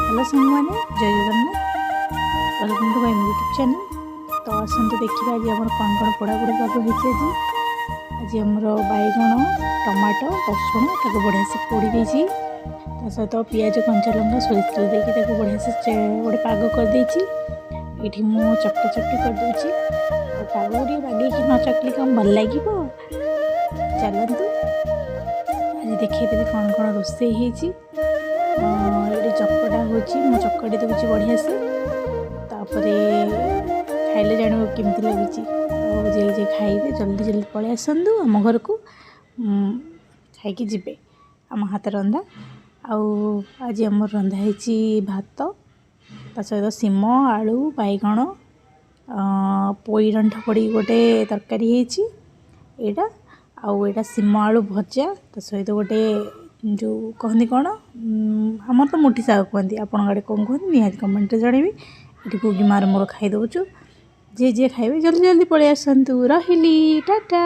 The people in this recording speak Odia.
ହ୍ୟାଲୋ ସାଙ୍ଗମାନେ, ଜୟ Jagannath. Welcome to my YouTube channel. ତ ଆସନ୍ତୁ ଦେଖିବା ଆଜି ଆମର କ'ଣ କ'ଣ ପୋଡ଼ାପୋଡ଼ି ପାଗ ହେଇଛି ଆଜି। ଆଜି ଆମର ବାଇଗଣ, ଟମାଟୋ, ରସୁଣ ତାକୁ ବଢ଼ିଆ ସେ ପୋଡ଼ି ଦେଇଛି। ତା ସହିତ ପିଆଜ, କଞ୍ଚା ଲଙ୍କା, ସୋରିଷ ତେଲ ଦେଇକି ତାକୁ ବଢ଼ିଆ ସେ ଗୋଟେ ପାଗ କରିଦେଇଛି। ଏଇଠି ମୁଁ ଚକଟା ଚକଟି କରିଦେଉଛି। ଆଉ ପାଗକୁ ଟିକେ ବାଗେଇକି ନ ଚକଟିଲେ କ'ଣ ଭଲ ଲାଗିବ? ଚାଲନ୍ତୁ, ଆଜି ଦେଖେଇଦେବି କ'ଣ କ'ଣ ରୋଷେଇ ହେଇଛି। ଏଇଠି ଚକଟା ହେଉଛି, ମୁଁ ଚକଟି ଦେଉଛି ବଢ଼ିଆ ସେ। ତାପରେ ଖାଇଲେ ଜାଣିବ କେମିତି ଲାଗୁଛି। ଆଉ ଯିଏ ଯିଏ ଖାଇବେ, ଜଲ୍ଦି ଜଲ୍ଦି ପଳେଇ ଆସନ୍ତୁ ଆମ ଘରକୁ, ଖାଇକି ଯିବେ ଆମ ହାତ ରନ୍ଧା। ଆଉ ଆଜି ଆମର ରନ୍ଧା ହେଇଛି ଭାତ, ତା ସହିତ ଶିମ, ଆଳୁ, ବାଇଗଣ, ପୋଇ ଡଣ୍ଠ ପଡ଼ିକି ଗୋଟେ ତରକାରୀ ହେଇଛି ଏଇଟା। ଆଉ ଏଇଟା ଶିମ ଆଳୁ ଭଜା, ତା ସହିତ ଗୋଟେ ଯେଉଁ କହନ୍ତି କ'ଣ, ଆମର ତ ମୁଠି ଶାଗ କୁହନ୍ତି, ଆପଣଙ୍କ ଆଡ଼େ କ'ଣ କୁହନ୍ତି ନିହାତି କମେଣ୍ଟରେ ଜଣେଇବେ। ଏଠି ଗୁଗି ମାର ମୋର ଖାଇଦେଉଛୁ। ଯିଏ ଯିଏ ଖାଇବେ, ଜଲ୍ଦି ଜଲ୍ଦି ପଳେଇ ଆସନ୍ତୁ। ରହିଲି, ଟାଟା।